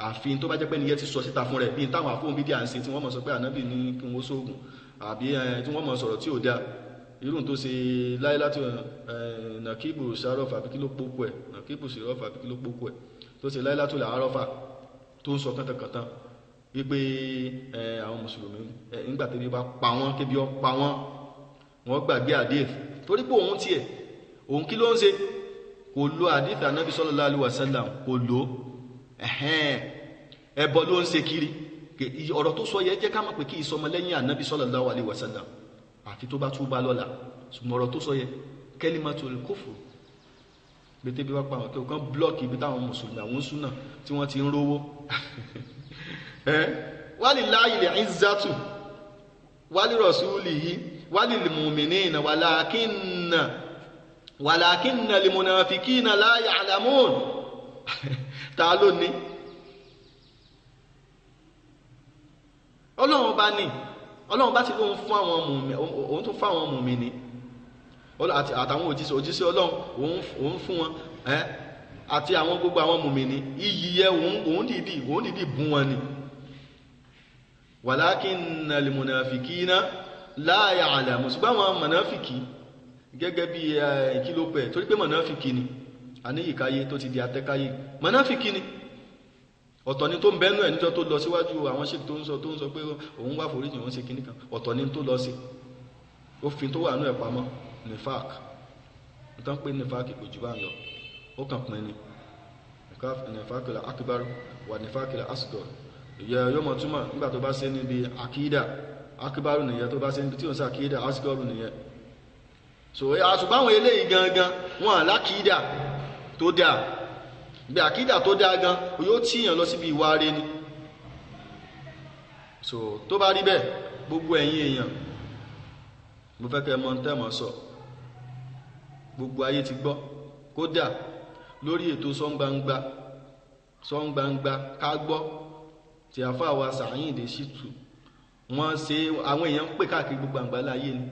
Àfi tó bá jẹ́ pé ẹni yẹn ti sọ síta fún rẹ̀, bí táwọn àfóhùn bídí à ń ṣe tí wọ́n mọ̀ sọ pé ànábì ní kí wọ́n sóògùn, àbí tí wọ́n mọ̀ sọ̀rọ̀ tí ò dáa. Irú tó ṣe láyé láti nàkíbù sàrọ́fà àbí kí ló pókó ẹ̀, nàkíbù sàrọ́fà àbí kí ló pókó ẹ̀, tó ṣe láyé láti àárọ́fà tó ń sọ kántankàntan wípé àwọn mùsùlùmí nígbà tẹ́bí bá pa wọ́n, kébi ó pa wọ́n, wọ́n gbàgbé àdíf. Torí pé òun tiẹ̀, òun kí ló ń ṣe? Kò lo àdíf ànábì sallallahu alaihi wasallam, kò lò ó. Ẹbọ ló ń ṣe kiri. Ọ̀rọ̀ tó sọ yẹ jẹ́ ká mọ̀ pé kí ìsọmọlẹ́yìn ànábì sallallahu alaihi wasallam, àfi tó bá túbá lọ́la. Ṣùgbọ́n ọ̀rọ̀ tó sọ yẹ kalimatul kufr, pété bí wá pa àwọn kí wọ́n blọ́ọ̀kì ibi táwọn mùsùlùmí àwọn súnà tí wọ́n ti ń rówó. Walillahil izzatu walirasulihi walil mu'minina walakinnal munafikina la ya'lamun. Ta ló ní? Ọlọ́run bá ní, Ọlọ́run bá ti lóun fún àwọn mùmí, òun tún fún àwọn mùmíní àtàwọn òjíṣẹ́ Ọlọ́run, òun fún wọn àti àwọn gbogbo àwọn mùmíní iyì yẹ, òun dìídì bùn wọn ni. Walakinnal munafikina la ya'lamun. Ṣùgbọ́n àwọn mọ̀nàfìkì gẹ́gẹ́ bí kí ló pẹ̀, torí pé mọ̀nàfìkì ni àníyíkáyé tó ti di atẹ́káyé, mọ̀nàfìkì ni. Ọ̀tọ̀ ni tó ń bẹ́nu ẹ̀ níjọ́ tó lọ síwájú àwọn ṣe tó ń sọ pé òun wá foríjì, òun ṣe kinní kan, ọ̀tọ̀ ni tó lọ sí, òfin tó wà nú ẹ̀ pamọ́ nifak. Nítorí pé nifak kò jù bá ń lọ, ó kàn pín ni nifak la akbar wà nifak la asgor. Ìyẹ yóò mọ̀ túmọ̀ nígbà tó bá ṣe níbi akídà, akbaru nìyẹn, tó bá ṣe níbi tí òun ṣe akídà, asgor nìyẹn. So àṣùgbọ́n àwọn eléyìí gangan wọn àlákídà tó dáa. Bí àkídà tó dáa gan yóò tíyàn lọ síbi ìwà rẹ̀ ni. So tó bá rí bẹ́ẹ̀, gbogbo ẹ̀yin èèyàn, mo fẹ́ kẹ́ mọ̀ ń tẹ́mọ̀ sọ, gbogbo ayé ti gbọ́. Kódà lórí ètò sọ́ngbangba ká gbọ́ tí àfáà wa Sàyíǹdé Ṣítù, wọ́n ṣe àwọn èèyàn ń pè káàkiri gbogbo àgbáńlá ayé ni.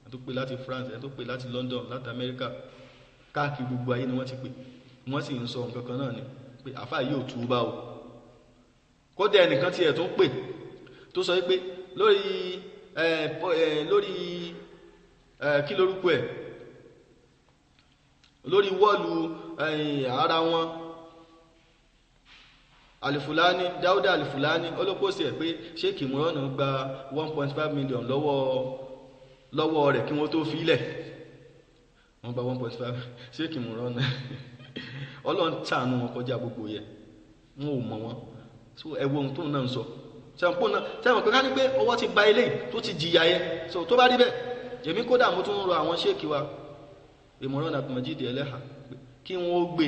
Ẹni tó pè láti France, ẹni tó pè láti London, láti Amẹ́ríkà, káàkiri gbogbo ayé ni wọ́n ti pè. Wọ́n sì ń sọ nǹkan kan náà ni pé àfáà yóò túbá o. Kódà ẹnìkan tiẹ̀ tó ń pè tó sọ pé lórí lórí kí lórúkọ ẹ̀, lórí wọ́ọ̀lù ara wọn, Alifulani, Dáúdà Alifulani, olókòsí ẹ̀ pé Sheikh Imran gba 1.5 million lọ́wọ́ lọ́wọ́ rẹ̀ kí wọ́n tó fi ilẹ̀. Wọ́n gba 1.5 Sheikh Imran Ọlọ́run ṣàánú wọn kọjá gbogbo yẹ, wọn ò mọ̀ wọn. So ẹ wo ohun tóun náà ń sọ, sẹ́wọ̀n pé ká ní pé ọwọ́ ti ba eléyìí tó ti jìyà yẹ. So tó bá rí bẹ́ẹ̀, èmi kódà mo tún ń rọ àwọn ṣéèkì wa Imran Abdulmajid Eleha kí wọ́n ó gbé,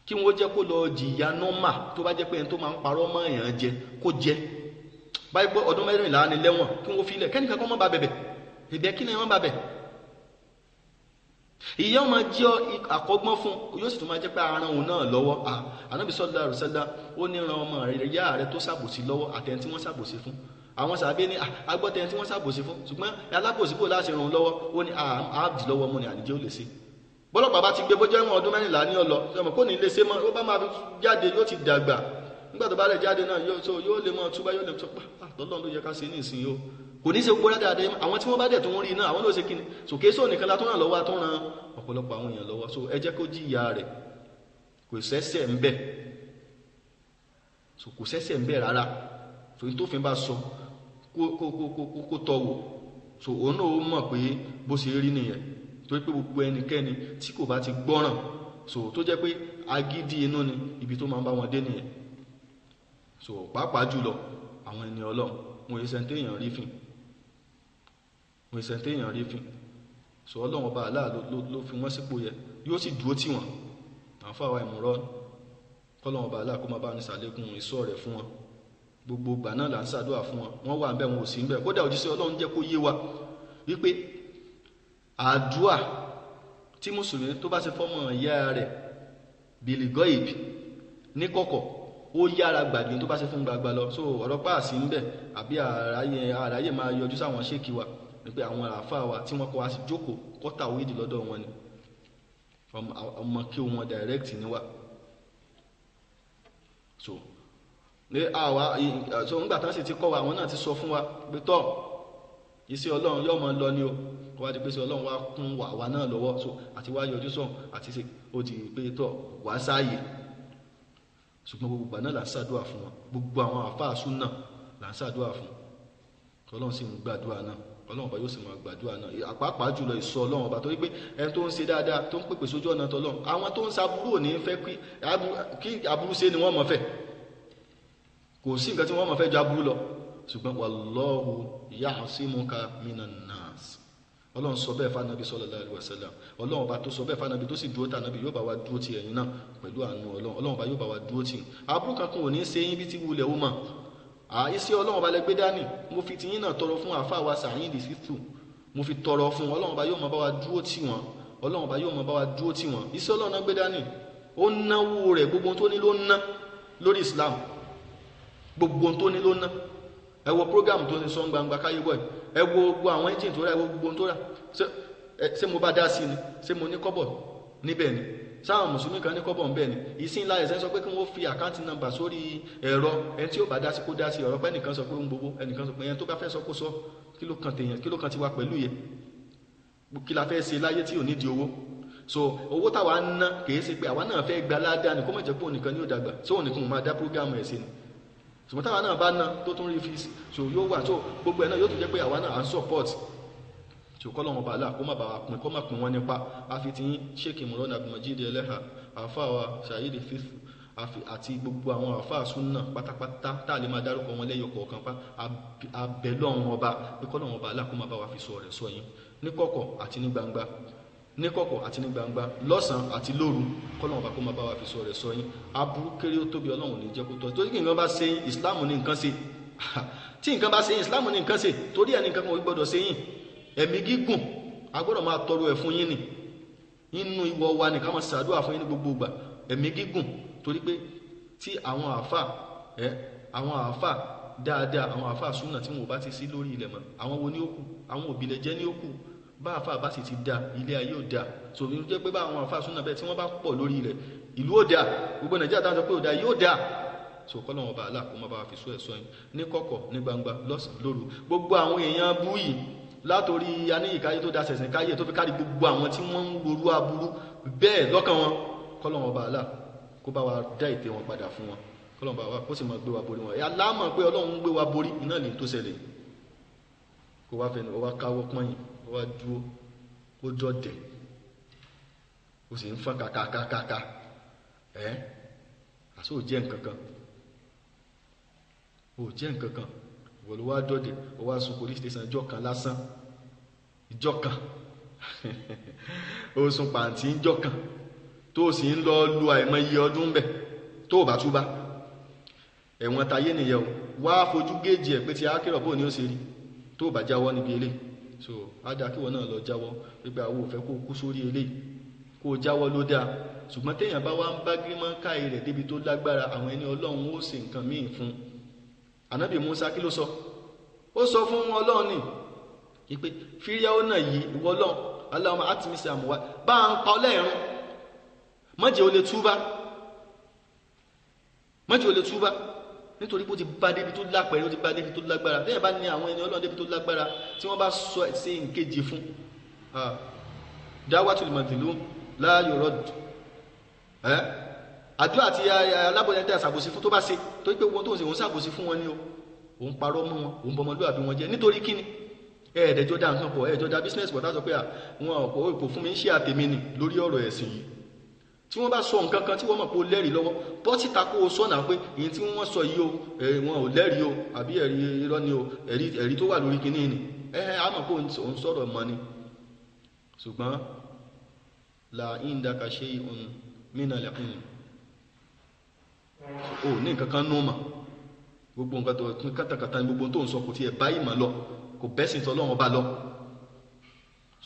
kí wọ́n jẹ́ kó lọ jìyà nọ́mà. Tó bá jẹ́ pé ẹni tó máa ń parọ́ mọ́ èèyàn jẹ kó jẹ báyìí pé ọdún 14 ni lẹ́wọ̀n, kí wọ́n filẹ̀ kẹ́nìkan kọ́ mọ́ bá bẹ̀bẹ̀ ìbẹ́ kí ni wọ́n bá bẹ̀. Ìyá ọmọ jẹ́ àkọ́gbọ́n fún, yóò sì tún máa jẹ́ pé ara òun náà lọ́wọ́. Ànábì sallallahu alaihi wasallam ó ní ran ọmọ rẹ̀ ìyá rẹ̀ tó ṣàbòsí lọ́wọ́ àtẹni tí wọ́n ṣàbòsí fún. Àwọn sàbẹ́ ní agbọ́tẹni tí wọ́n ṣàbòsí fún, ṣùgbọ́n alábòsí bò láti ràn lọ́wọ́, ó ní àábì lọ́wọ́ mú ni àníjẹ́ ó lè ṣe. Bọ́lọ́pàá bá ti gbé bójú ẹ̀wọ̀n ọdún 14 ní ọlọ, sọmọ kò ní lè ṣe mọ́, ó bá máa fi jáde yóò ti dàgbà. Nígbà tó bá rẹ̀ jáde náà yóò lè mọ túbá, yóò lè sọ pé àtọ́lọ́run ló yẹ ká ṣe ní ìsìn yìí o. Kò ní ṣe gbogbo dáadáa, àwọn tí wọ́n bá dẹ̀ tó ń rí náà àwọn ló ṣe kíni. Sòkè sóò nìkan la tó ràn lọ́wọ́, tó ràn ọ̀pọ̀lọpọ̀ àwọn èèyàn lọ́wọ́. So ẹ jẹ́ kó jìyà rẹ̀, kò sẹ́sẹ̀ ń bẹ̀. So kò sẹ́sẹ̀ ń bẹ̀ rárá. So ní tófin bá sọ kó tọ́ wò. So òun náà ó mọ̀ pé bó ṣe rí nìyẹn. Torí pé gbogbo ẹnikẹ́ni tí kò bá ti gbọ́ràn, so tó jẹ́ pé agídí inú ni ibi tó máa ń bá wọn dé nìyẹn. So pàápàá jùlọ àwọn ẹni Ọlọ́run, wọn èsẹ̀ téèyàn rí fìn, wọn èsẹ̀ téèyàn rí fìn. So Ọlọ́run ọba àlá ló fi wọ́n sípò yẹ, yóò sì dúró tì wọ́n. Àǹfààní Imran, kọ́lọ́run ọba àlá kó máa bá ní sàlékún ìṣọ́ rẹ̀ fún wọn. Gbogbo ìgbà náà là ń ṣàdúrà fún wọn, wọ́n wà ń bẹ̀, wọn ò sí ń bẹ̀. Kódà òjíṣẹ́ Ọlọ́run jẹ́ kó yé wa wípé àdúà tí mùsùlùmí tó bá ṣe fọ́mọ ìyá rẹ̀ bìlìgọ́ìb ní kọ̀kọ̀, ó yára gbàgbé tó bá ṣe fún gbagba lọ. So ọ̀rọ̀ páàsì ń bẹ̀ àbí àráyè máa yọjú sáwọn ṣéèkì wa ni pé àwọn àáfàá wa tí wọ́n kọ́ wa sí jókòó kọ́tà wíìdì lọ́dọ̀ wọn ni, ọmọ kí wọn direct ni wa. So ní àwa so ńgbà tán sì ti kọ́ wa, àwọn náà ti sọ fún wa pé tọ́ iṣẹ́ Ọlọ́run yóò máa lọ ní o, kó wá di pé ṣe Ọlọ́run wá kún wà náà lọ́wọ́. So àti wá yọjú sọ̀hún àti ṣe ó di pé tọ́ wá sáàyè. Ṣùgbọ́n gbogbo ìgbà náà là ń ṣàdúrà fún wọn, gbogbo àwọn àfáà súnà là ń ṣàdúrà fún. Ọlọ́run sì ń gbàdúrà náà, Ọlọ́run ọba yóò sì máa gbàdúrà náà, àpapàá jùlọ ìsọ Ọlọ́run ọba, torí pé ẹni tó ń ṣe dáadáa tó ń pèpè sójú ọ̀nà tọlọ́run, àwọn tó ń ṣaburú ò ní fẹ́ kí aburú ṣe ni wọ́n mọ̀ fẹ́. Kò sí nǹkan tí wọ́n mọ̀ fẹ́ ju aburú lọ. Ṣùgbọ́n wallahu ya'simuka minan nas, Ọlọ́run sọ bẹ́ẹ̀ fánàbí sallallahu alaihi wasallam. Ọlọ́run ọba tó sọ bẹ́ẹ̀ fánàbí tó sì dúró tànàbí yóò bá wa dúró ti ẹ̀yin náà pẹ̀lú àánú Ọlọ́run. Ọlọ́run ọba yóò bá wa dúró tì yín. Aburú kankan ò ní ṣe yín bí ti wulẹ̀ ó mọ̀. Àìsí Ọlọ́run ọba lẹ gbé dání. Mo fi tiyín náà tọrọ fún àáfàá wa Sa'id Shittu, mo fi tọrọ fún Ọlọ́run ọba yóò máa bá wa dúró tì wọ́n. Ọlọ́run ọba yóò máa bá wa dúró tì wọ́n. Iṣẹ́ Ọlọ́run náà gbé dání, ó náwó rẹ̀, gbogbo tó ní ló ná lórí Islam, gbogbo tó ní ló ná. Ẹ wo program tó ní sọ gbangba káyé bọ́ẹ̀, ẹ wo gbogbo àwọn engine tó rà, ẹ wo gbogbo tó rà. Ṣé mo bá dá sí ni? Ṣé mo ní kọ́bọ̀ níbẹ̀ ni? Sáwọn mùsùlùmí kan ní kọ́bọ̀ níbẹ̀ ni? Ìsìn ńlá ẹ̀sẹ̀ sọ pé kí wọ́n fi àkáǹtì nọ́mbà sórí ẹ̀rọ, ẹni tí ó bá dá sí kó dá sí. Ọ̀rọ̀ pé ẹnìkan sọ pé ń gbowó, ẹnìkan sọ pé ẹni tó bá fẹ́ sọ kó sọ, kí ló kan tèèyàn, kí ló kan ti wá pẹ̀lú yẹ, kí la fẹ́ ṣe láyé tí ò ní di owó. So owó táwa ń ná kìí ṣe pé àwa náà fẹ́ gba ládàá ni, kó má jẹ́ pé òun nìkan ni ó dàgbà, so òun nìkan máa dá prógámù ẹ̀ sí ni. Ṣùgbọ́n táwa náà bá ná tó tún rí fi so yóò wà, so gbogbo ẹ̀ náà yóò tún jẹ́ pé àwa náà à ń support. So kọ́lọ́wọ́n bá là kó má bàa pín, kó má pín wọn nípa. Àfi ti yín Sheikh Imran Abdulmajid Eleha, àáfàá wa Sa'id Shittu àti gbogbo àwọn àáfàá súnà pátápátá tá a lè máa dárúkọ wọn lẹ́yọ kọ̀ọ̀kan pa, abẹ́lọ́wọ́n ọba pé kọ́lọ́wọ́n bá là kó má bá wa fi sọ rẹ̀ sọ yín ní kọ̀kọ̀ àti ní gbangba, ní kọ̀kọ̀ àti ní gbangba, lọ́sàn-án àti lóru, kọ́lọ́run bá kó máa bá wa fi sọ rẹ̀ sọ yín. Aburú kéré ó tóbi, Ọlọ́run ní jẹ́ kó tọ́. Torí kí nǹkan bá ṣe yín, Ìsìláàmù ní nǹkan ṣe. Tí nǹkan bá ṣe yín, Ìsìláàmù ní nǹkan ṣe. Torí ẹ̀ ní nǹkan kan ò gbọ́dọ̀ ṣe yín. Ẹ̀mí gígùn a gbọ́dọ̀ máa tọrọ ẹ̀ fún yín ni. Inú ìwọ wa ni ká máa ṣàdúrà fún yín ní gbogbo ìgbà. Ẹ̀mí gígùn, torí pé tí àwọn àáfà àwọn àáfà dáadáa, àwọn àáfà súnà tí wọn ò bá ti sí lórí ilẹ̀ mọ́, àwọn wo ni ó kù? Àwọn òbílẹ̀ jẹ́ ni ó kù. Bá àáfà bá sì ti da, ilé ayé ò da. So ní jẹ́ pé bá àwọn àáfà súnà bẹ́ẹ̀ tí wọ́n bá pọ̀ lórí ilẹ̀, ìlú ò da, gbogbo Nàìjíríà táwọn sọ pé ò da yóò da. So kọ́lọ́wọ́n bá aláà kó má bá wa fi sọ ẹ̀ sọ yín ní kọ̀kọ̀ ní gbangba lọ́sàn lóru. Gbogbo àwọn èèyàn bú yìí látòrí aníyíkáyé tó da sẹ̀sìn káyé tó fi kárí gbogbo àwọn tí wọ́n ń rorú aburú bẹ́ẹ̀ lọ́kàn wọn, kọ́lọ́wọ́n bá aláà kó bá wa dá ìtẹ́ wọn padà fún wọn, kọ́lọ́wọ́n bá wa kó sì máa gbé wa borí wọn. Ẹ̀ aláàmọ̀ pé Ọlọ́run ń gbé wa borí, iná lè tó ṣẹlẹ̀. Kó wá fẹnu ó wá káwọ́ pọ́nyìn, ó wá dúró, ó dọ̀dẹ̀, ó sì ń fọ́n kàkàkàkà. Ẹ́ àṣọ ò jẹ́ nǹkan kan, ò jẹ́ nǹkan kan. Ìwọ ló wá dọ̀dẹ̀, ó wá sun police station ìjọ kan lásán, ìjọ kan, ó sun pàǹtí ìjọ kan, tó sì ń lọ lu àìmọye ọdún bẹ̀ tó bá túbá. Ẹ̀wọ̀n tayé nìyẹn o. Wá fojú géèjì ẹ̀ pé ti ákérò bóò ni ó ṣe rí tó bá jáwọ́ níbi eléyìí. So á dáa kí ìwọ náà lọ jáwọ́, wípé àwọn ò fẹ́ kó kú sórí eléyìí, kó jáwọ́ ló dáa. Ṣùgbọ́n téèyàn bá wá ń bá gírímọ́ǹkàì rẹ̀ débi tó lágbára, àwọn ẹni Ọlọ́run ó ṣe nǹkan míì fún un. Ànábì Musa kí ló sọ? Ó sọ fún Ọlọ́run ní ìpè fíríyàwó náà yìí, ìwọ Ọlọ́run Allahumma àtìmísì àmúwá bá ń pa ọlẹ́run, mọ́jẹ́ ó lè túbá, mọ́jẹ́ ó lè túbá, nítorí pé ó ti bá débi tó lápẹ̀rẹ̀, ó ti bá débi tó lágbára. Téèyàn bá ní àwọn ẹni Ọlọ́run débi tó lágbára, tí wọ́n bá sọ sí nkéjì fún dáwàtul mazlum la yurad. Àdúrà àti alábọ̀dé tẹ́ àṣàbòsí fún tó bá ṣe, torí pé wọn tó ń ṣe òun ṣàbòsí fún wọn ni o, òun parọ́ mọ́ wọn, òun bọmọlúwàbí wọn jẹ́. Nítorí kíni? Ẹ̀ẹ́dẹ̀jọ́ dá nǹkan pọ̀, ẹ̀ẹ́dẹ̀jọ́ dá business pọ̀, tá sọ pé wọn kò fún mi ń ṣe àtẹ̀mí ni lórí ọ̀rọ̀ ẹ̀sìn yìí. Tí wọ́n bá sọ nǹkan kan tí wọ́n mọ̀ pé ó lẹ́rìí lọ́wọ́, bọ́ síta kó o sọ̀nà pé èyí tí wọ́n sọ yìí o, wọn ò lẹ́rìí o, àbí ẹ̀rí irọ́ ni o, ẹ̀rí tó wà lórí kinní ni, á mọ̀ pé òun sọ̀rọ̀ mọ́ ni. Ṣùgbọ́n la indaka shay'un minal ilm, o ní nǹkan kan nù mà, gbogbo nǹkan tó kátàkátà ní gbogbo tó ń sọ kò tiẹ̀ bá ìmọ̀ lọ, kò bẹ́sìn tọ́lọ́run ọba lọ.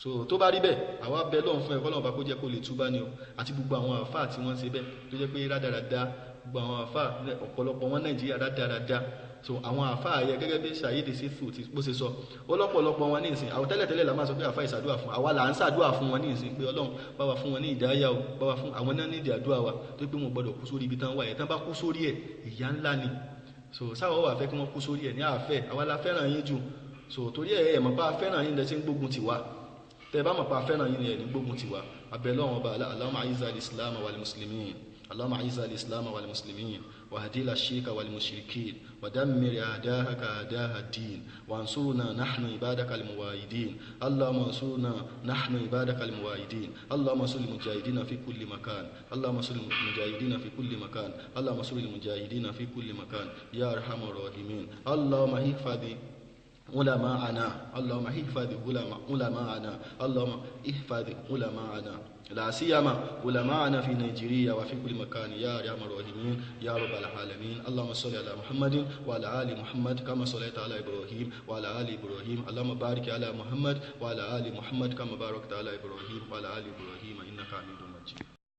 So tó bá rí bẹ́ẹ̀, àwa bẹ lọ́run fún ẹ, kọ́lọ́run ọba kó jẹ́ kó lè túbá ni o. Àti gbogbo àwọn àfáà tí wọ́n ń ṣe bẹ́ẹ̀, tó jẹ́ pé rádaràda, gbogbo àwọn àfáà ọ̀pọ̀lọpọ̀ wọn Nàìjíríà rádaràda. So àwọn àfáà yẹ gẹ́gẹ́ bí Saheed Shittu bó ṣe sọ, ọlọ́pọ̀lọpọ̀ wọn ní ìsìn, àwọn tẹ́lẹ̀tẹ́lẹ̀ la máa sọ pé àfáà ìṣàdúrà fún, àwa là ń ṣàdúrà fún wọn ní ìsìn pé Ọlọ́run bá wa fún wọn ní ìdáyà o, bá wa fún àwọn náà ní ìdí àdúrà wa, tó pé wọn gbọ́dọ̀ kú sórí ibi tán wà yẹn, tán bá kú sórí ẹ̀ ìyà ńlá ni. So sáwọ́ wà fẹ́ kí wọ́n kú sórí ẹ̀ ní àfẹ́, àwa la fẹ́ràn yín jù. So torí ẹ̀ mọ̀ pa fẹ́ràn yín lẹ́sẹ̀ ń gbógun tiwa, tẹ́ bá mọ̀ pa fẹ́ràn yín ẹ̀ ní gbógun tiwa. Abẹ́lọ́wọ̀n ọba Allahumma a'izza al-islam wal muslimin, اللهم اعز الإسلام والمسلمين، واهدي الشرك والمشركين، ودمر أعداءك أعداء الدين، وانصرنا نحن عبادك الموحدين. اللهم انصرنا نحن عبادك الموحدين. اللهم انصر المجاهدين في كل مكان، اللهم انصر المجاهدين في كل مكان، اللهم انصر المجاهدين في كل مكان يا أرحم الراحمين. اللهم احفظ علماءنا، اللهم احفظ علماءنا، اللهم احفظ علماءنا، لا سيما علماءنا في نيجيريا وفي كل مكان يا ارحم الراحمين يا رب العالمين. اللهم صل على محمد وعلى ال محمد كما صليت على ابراهيم وعلى ال ابراهيم. اللهم بارك على محمد وعلى ال محمد كما باركت على ابراهيم وعلى ال ابراهيم انك حميد مجيد.